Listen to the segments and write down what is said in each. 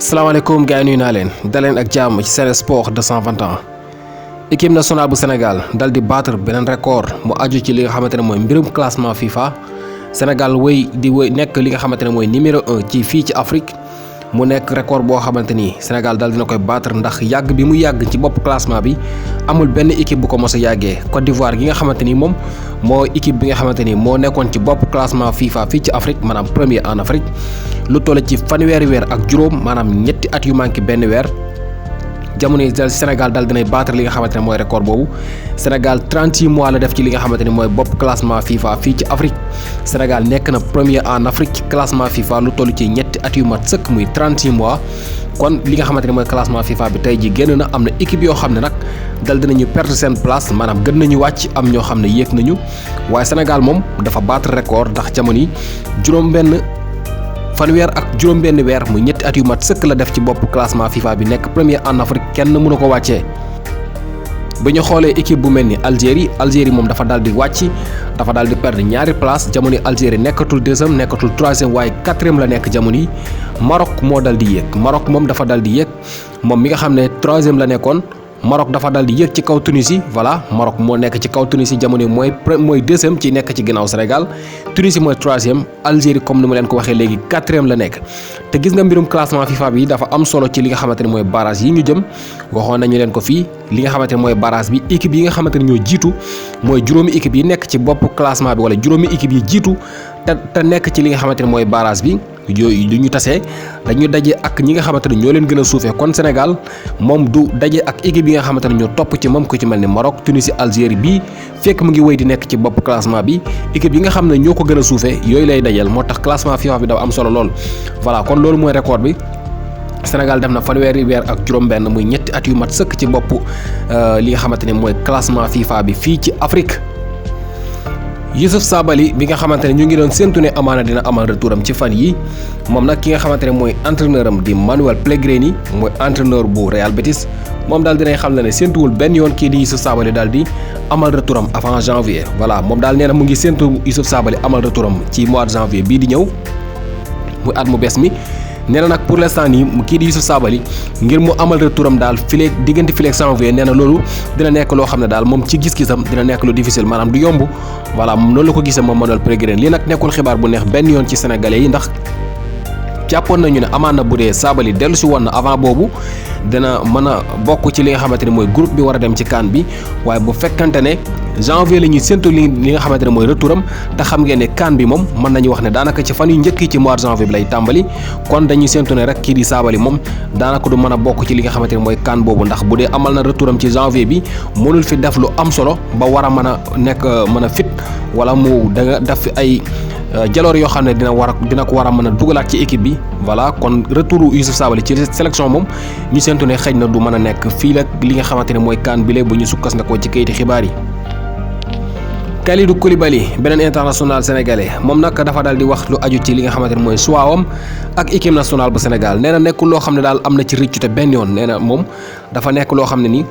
salaamaaleykum gars yi nuyu naa leen daleen ak jàmm ci Sen Sport 221 équipe nationale bu Sénégal dal di battre beneen record mu aju ci li nga xamante ne mooy mbirum classement FIFA Sénégal wéy nekk li nga xamante ne mooy numéro 1 ci fii ci Afrique mu nekk record boo xamante ni Sénégal dal dina koy battre ndax yàgg bi mu yàgg ci bopp classement bi amul benn équipe bu ko mos a yàggee Côte d'Ivoire gi nga xamante ni moom moo équipe bi nga xamante ni moo nekkoon ci bopp classement FIFA fii ci Afrique maanaam premier en Afrique lu toll ci fanweeri weer ak juróom maanaam ñetti at yu manqué benn weer jamono yi Sénégal dal dinay battre li nga xamante ne mooy record boobu Sénégal 36 mois la def ci li nga xamante ni mooy bopp classement FIFA fii ci Afrique Sénégal nekk na premier en Afrique ci classement FIFA lu toll ci ñetti at yu mat sëkk muy 36 mois kon li nga xamante ne mooy classement FIFA bi tey ji génn na am na équipe yoo xam ne nag dal dinañu perdre seen place maanaam gën nañu wàcc am ñoo xam ne yéeg nañu waaye Sénégal moom dafa battre record ndax jamono yi fanweer ak juróom-benn weer muy ñetti at yu mat sëkk la def ci bopp classement FIFA bi nekk premier en Afrique kenn mënu ko wàccee. ba ñu xoolee équipe bu mel ni Algérie moom dafa daal di wàcc dafa daal di perdre ñaari place jamono Algérie nekkatul deuxième nekkatul troisième waaye quatrième la nekk jamono yi Maroc moo dal di yéeg Maroc moom dafa dal di yéeg moom mi nga xam ne troisième la nekkoon. Maroc dafa dal di yéeg ci kaw Tunisie voilà Maroc moo nekk ci kaw Tunisie jamono mooy deuxième ci nekk ci ginnaaw Sénégal Tunisie mooy troisième Algérie comme ni ma leen ko waxee léegi quatrième la nekk te gis nga mbirum classement FIFA bi dafa am solo ci li nga xamante ne mooy barrage yi ñu jëm waxoon nañu leen ko fii li nga xamante ne mooy barrage bi équipe yi nga xamante ne ñoo jiitu mooy juróomi équipe yi nekk ci bopp classement bi wala juróomi équipe yi jiitu te nekk ci li nga xamante ne mooy barrage bi yooyu du ñu tasee dañu daje ak ñi nga xamante ne ñoo leen gën a suufee kon Sénégal moom du daje ak équipe yi nga xamante ne ñoo topp ci moom ku ci mel ni Maroc Tunisie Algérie bii fekk mu ngi wéy di nekk ci bopp classement bi équipe yi nga xam ne ñoo ko gën a suufee yooyu lay dajal moo tax classement FIFA bi dafa am solo lool. voilà kon loolu mooy record bi Sénégal def na fanweeri weer ak juróom-benn muy ñetti at yu mat sëkk ci bopp li nga xamante ne mooy classement FIFA bi fii ci Afrique. Youssouf Sabaly bi nga xamante ne ñu ngi doon séntu ne amaana dina amal retouram ci fan yi moom nag ki nga xamante ne mooy entraîneur am di Manuel Pellegrini mooy entraîneur bu Real Betis moom daal dinay xam ne séntuwul benn yoon kii di Youssouf Sabaly daal di amal retouram avant janvier voilà moom daal nee na mu ngi séntu Youssouf Sabaly amal retouram ci mois de janvier bii di ñëw muy at mu bees mi nee na nag pour l'instant nii kii di Youssouf Sabaly ngir mu amal retouram daal diggante fileeg janvier nee na loolu dina nekk loo xam ne daal moom ci gis-gisam dina nekk lu difficile maanaam du yomb voilà moom noonu la ko gisee moom Manuel Pellegrini lii nag nekkul xibaar bu neex benn yoon ci sénégalais yi ndax jàppoon nañu ne amaan na bu dee Sabaly dellu si woon na avant boobu dina mën a bokk ci li nga xamante ne mooy groupe bi war a dem ci CAN bi waaye bu fekkante ne janvier la ñuy séntu li nga xamante ne mooy retouram te xam ngeen ne CAN bi moom mën nañu wax ne daanaka ci fan yu njëkk yi ci mois de janvier bi lay tàmbali kon dañuy séntu ne rek kii di Sabaly moom daanaka du mën a bokk ci li nga xamante ne mooy CAN boobu ndax bu dee amal na retouram ci janvier bi mënul fi def lu am solo ba war a mën a nekk mën a fit wala mu da nga def ay jaloor yoo xam ne dina ko war a mën a dugalaat ci équipe bi voilà kon retouru Youssouf Sabaly ci sélection moom ñu séntu ne xëy na du mën a nekk fii la li nga xamante ne mooy CAN bile bu ñu sukkandikoo ci kayiti xibaar yi. Kalidou Koulibaly beneen international sénégalais moom nag dafa daal di wax lu aju ci li nga xamante ne mooy choix-am ak équipe nationale bu Sénégal nee na nekkul loo xam ne daal am na ci rëccute benn yoon nee na moom dafa nekk loo xam ne nii.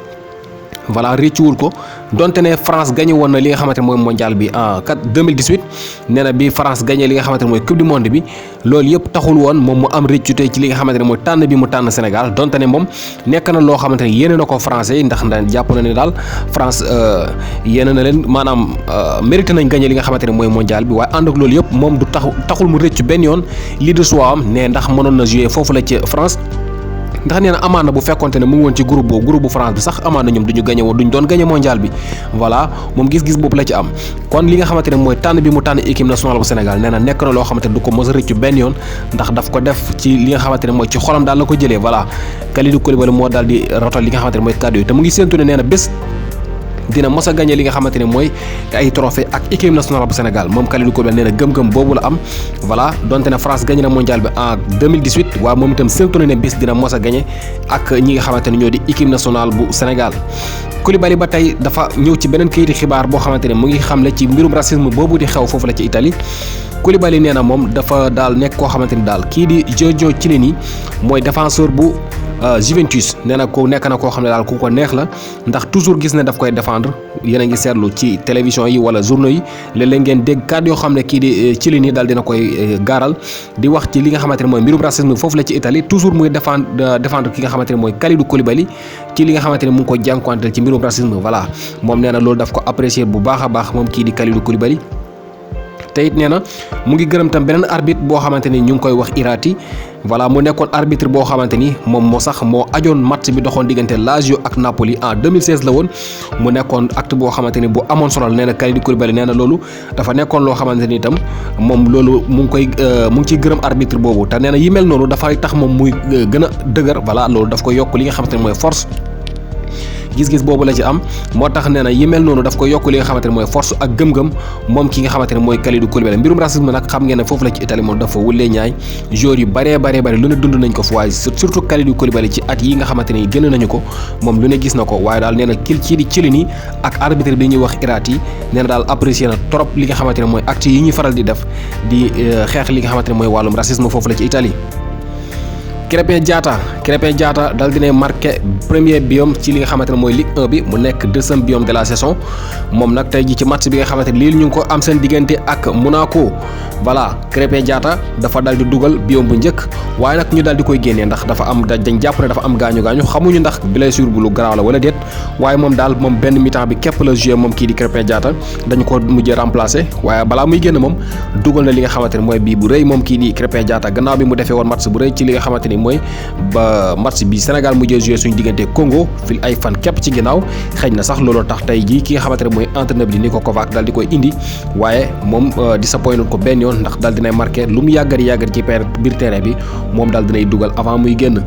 voilà réccuwul ko donte ne France gagné woon na li nga xamante ne mooy mondial bi en 2018 nee na bi France gagné li nga xamante ne mooy coupe du monde bi loolu yëpp taxul woon moom mu am réccute ci li nga xamante ne mooy tànn bi mu tànn Sénégal donte ne moom nekk na loo xamante ne yéene na ko français yi ndax jàpp na ne daal France yéene na leen maanaam mérité nañ gagné li nga xamante ne mooy mondial bi waaye ànd ak loolu yëpp moom du taxul mu réccu benn yoon lii de choix am ne ndax mënoon na jouer foofu la ci France. ndax nee na amaan na bu fekkonte ne mu ngi woon ci groupe bu France bi sax amaan na ñoom duñ doon gagné mondial bi voilà moom gis-gis boobu la ci am kon li nga xamante ne mooy tànn bi mu tànn équipe nationale bu Sénégal nee na nekk na loo xamante ne du ko mos a rëccu benn yoon ndax daf ko def ci li nga xamante ne mooy ci xolam daal la ko jëlee voilà Kalidou Koulibaly moo daal di rotal li nga xamante ne mooy kàddu yi te mu ngi séentu ne nee na bés dina mos a gagné li nga xamante ne mooy ay trophée ak équipe nationale bu Sénégal moom Kalidou Koulibaly nee na gëm-gëm boobu la am voilà donte ne France gagné na mondial bi en 2018 waaye moom itam séntu na ne bis dina mos a gagné ak ñi nga xamante ne ñoo di équipe nationale bu Sénégal. Koulibaly ba tey dafa ñëw ci beneen kayiti xibaar boo xamante ne mu ngi xamle ci mbirum racisme boobu di xew foofu la ci Italie Koulibaly nee na moom dafa daal nekk koo xamante ni daal kii di Giorgio Chiellini mooy défenseur bu Juventus nee na ko nekk na koo xam ne daal ku ko neex la ndax toujours gis ne daf koy défendre yéen a ngi seetlu ci télévision yi wala journaux yi léeg-léeg ngeen dégg kàddu yoo xam ne kii di Chiellini daal dina koy gaaral di wax ci li nga xamante ne mooy mbirum racisme foofu la ci Italie toujours muy défendre ki nga xamante ne mooy Kalidou Koulibaly ci li nga xamante ne mu ngi ko jànkuwanteel ci mbirum racisme voilà moom nee na loolu daf ko apprécier bu baax a baax moom kii di Kalidou Koulibaly te it nee na mu ngi gërëm tam beneen arbitre boo xamante ni ñu ngi koy wax Irati voilà mu nekkoon arbitre boo xamante ni moom moo ajoon match bi doxoon diggante Lazio ak Napoli en 2016 la woon mu nekkoon acte boo xamante ni bu amoon solo nee na Kalidou Koulibaly nee na loolu dafa nekkoon loo xamante ni itam moom loolu mu ngi ciy gërëm arbitre boobu te nee na yi mel noonu dafay tax moom muy gën a dëgër voilà loolu daf ko yokk li nga xamante ni mooy force. gis-gis boobu la ci am moo tax nee na yi mel noonu daf ko yokk li nga xamante ne mooy force ak gëm-gëm moom ki nga xamante ne mooy Kalidou Koulibaly mbirum racisme nag xam ngeen ne foofu la ci Italie moom dafa wulee ñaay joueurs yu baree lu ne dund nañ ko fu waaye surtout Kalidou Koulibaly ci at yi nga xamante ne génn nañu ko moom lu ne gis na ko waaye daal nee na ci di Chiellini ak arbitre bi ñuy wax Irati nee na daal apprécié na trop li nga xamante ne mooy acte yi ñuy faral di def di xeex li nga xamante ne mooy wàllum racisme foofu la ci Italie. Krépin Diatta dal dina marqué premier biom ci li nga xamante ne mooy Ligue 1 bi mu nekk deuxième biom de la saison moom nag tey ji ci match bi nga xamante ne lii ñu ngi ko am seen diggante ak Monaco voilà Krépin Diatta dafa dal di dugal biom bu njëkk waaye nag ñu dal di koy génnee ndax dafa am dañ jàpp ne dafa am gaañu xamuñu ndax blessure bu lu garaaw la wala déet waaye moom daal moom benn mi-temps bi képp la joué moom kii di Krépin Diatta dañu ko mujjee remplacé waaye balaa muy génn moom dugal na li nga xamante ne mooy bii bu rëy moom kii di Krépin Diatta gannaaw bi mu defee woon match bu rëy ci li nga xamante ni mooy ba match bi Sénégal mujjee joué suñu diggante Congo fil ay fan képp ci ginnaaw xëy na sax looloo tax tey jii ki nga xamante ne mooy entraîneur bi di Niko Kovac daal di koy indi waaye moom disappointé ko benn yoon ndax daal dinay marqué lu mu yàggat ci biir terrain bi moom daal dinay dugal avant muy génn.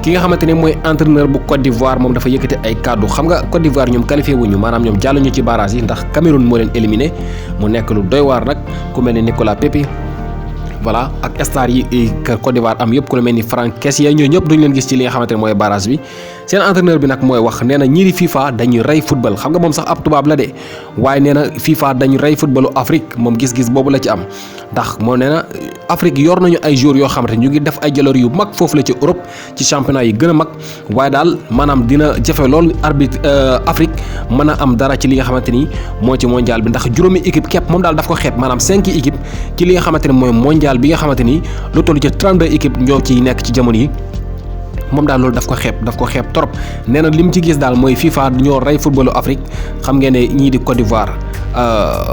ki nga xamante ne mooy entraîneur bu Côte d'Ivoire moom dafa yëkkati ay kàddu xam nga Côte d'Ivoire ñoom qualifié wuñu maanaam ñoom jàlluñu ci barrage yi ndax Cameroun moo leen éliminé mu nekk lu doy waar nag ku mel ni Nicolas Pepe voilà ak star yi Côte d'Ivoire am yëpp ku la mel ni Franck Kessié ñoo ñëpp duñu leen gis ci li nga xamante ne mooy barrage bi seen entraîneur bi nag mooy wax nee na ñii di FIFA dañuy rey football xam nga moom sax ab tubaab la de waaye nee na FIFA dañu rey footballu Afrique moom gis-gis boobu la ci am ndax moo nee na Afrique yor nañu ay joueurs yoo xamante ñu ngi def ay jaloor yu mag foofu la ci Europe ci championnat yi gën a mag waaye daal maanaam dina jafe lool arbitre Afrique mën a am dara ci li nga xamante ni moo ci mondial bi ndax juróomi équipe képp moom daal daf ko xeeb maanaam 5 équipe ci li nga xamante ne mooy mondial bi nga xamante ni lu toll ci 32 équipe ñoo ciy nekk ci jamono yi moom daal loolu daf ko xeeb trop nee na li mu ci gis daal mooy FIFA ñoo rey footballu Afrique xam ngeen ne ñii di Côte d'Ivoire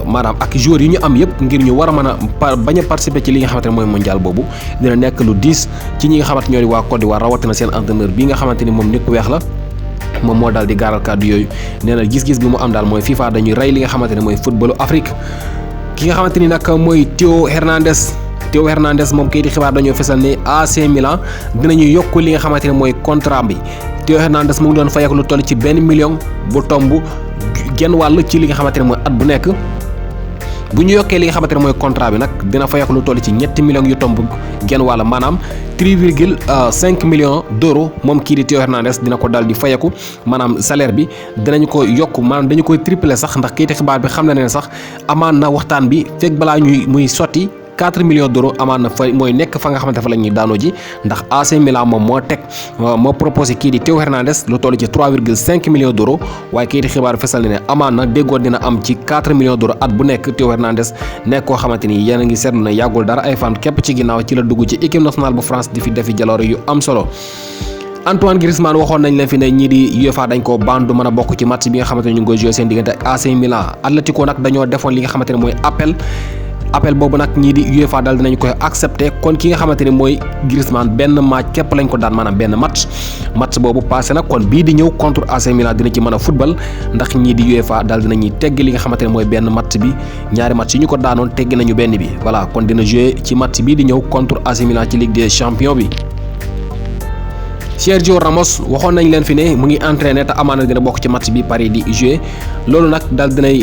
maanaam ak joueurs yi ñu am yëpp ngir ñu war a mën a bañ a participer ci li nga xamante ne mooy mondial boobu dina nekk lu diis ci ñi nga xamante ñoo di waa Côte d'Ivoire rawatina seen entraîneur bi nga xamante ni moom nit ku weex la moom moo daal di gaaral kàddu yooyu nee na gis-gis bi mu am daal mooy FIFA dañuy rey li nga xamante ne mooy footballu Afrique ki nga xamante ni nag mooy Théo Hernandez moom kayiti xibaar dañoo fesal ne AC Milan dinañu yokk li nga xamante ne mooy contrat bi Théo Hernandez mu ngi doon fayeeku lu toll ci 1 million bu tomb genn wàll ci li nga xamante ne mooy at bu nekk bu ñu yokkee li nga xamante ne mooy contrat bi nag dina fayeeku lu toll ci 3 millions yu tomb genn wàll maanaam 3,5 millions d'euros moom kii di Théo Hernandez dina ko dal di fayeeku maanaam salaire bi dinañu ko yokk maanaam dañu koy tripler sax ndax kayiti xibaar bi xam na ne sax amaan na waxtaan bi fekk balaa muy sotti 4 millions d'euros amaan na fa mooy nekk fa nga xamante fa la ñuy daanoo ji ndax AC Milan moom moo proposé kii di Théo Hernandez lu toll ci 3,5 millions d'euros waaye kii di xibaar fesal ne amaan na déggoo dina am ci 4 millions d'euros at bu nekk Théo Hernandez nekk koo xamante ni yéen a ngi seetlu ne yàggul dara ay fan képp ci ginnaaw ci la dugg ci équipe nationale bu France di fi defi jaloore yu am solo. Antoine Griezmann waxoon nañ leen fi ne ñii di UEFA dañ ko ban du mën a bokk ci match bi nga xamante ne ñu ngi koy joué seen diggante ak AC Milan Atlético nag dañoo defoon li nga xamante ne mooy appel boobu nag ñii di UEFA daal dinañ koy accepté kon ki nga xamante ne mooy Griezmann benn match képp lañ ko daan maanaam benn match boobu passé na kon bii di ñëw contre AC Milan dina ci mën a football ndax ñii di UEFA daal dinañuy tegg li nga xamante ne mooy benn match bi ñaari match yi ñu ko daanoon tegg nañu benn bi voilà kon dina joué ci match bii di ñëw contre AC Milan ci Ligue des Champions bi. Sergio Ramos waxoon nañ leen fi ne mu ngi entraîné te amaana dina bokk ci match bi Paris di joué loolu nag daal dinay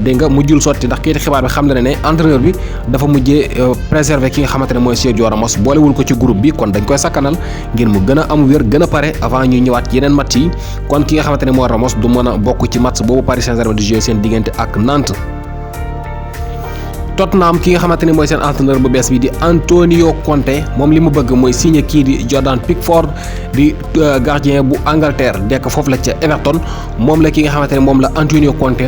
dégg nga mujjul sotti ndax kayiti xibaar bi xam na ne entraîneur bi dafa mujjee préserver ki nga xamante ne mooy Sergio Ramos boolewul ko ci groupe bi kon dañ koy sakkanal ngir mu gën a am wér gën a pare avant ñuy ñëwaat yeneen match yi kon ki nga xamante ne mooy Ramos du mën a bokk ci match boobu Paris Saint-Germain di joué seen diggante ak Nantes. Tottenham ki nga xamante ni mooy seen entraîneur bu bees bi di Antonio Conte moom li mu bëgg mooy signé kii di Jordan Pickford di gardien bu Angleterre dekk foofu la ca Everton moom la ki nga xamante ne moom la Antonio Conte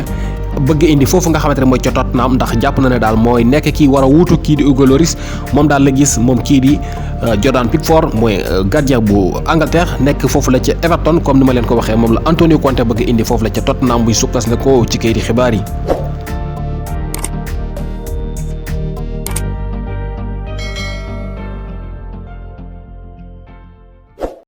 bëgg indi foofu nga xamante ne mooy ca Tottenham ndax jàpp na ne daal mooy nekk kii war a wuutu kii di Hugo Lloris moom daal la gis moom kii di Jordan Pickford mooy gardien bu Angleterre nekk foofu la ca Everton comme ni ma leen ko waxee moom la Antonio Conte bëgg indi foofu la ca Tottenham buy sukkas na ko ci kayiti xibaar yi.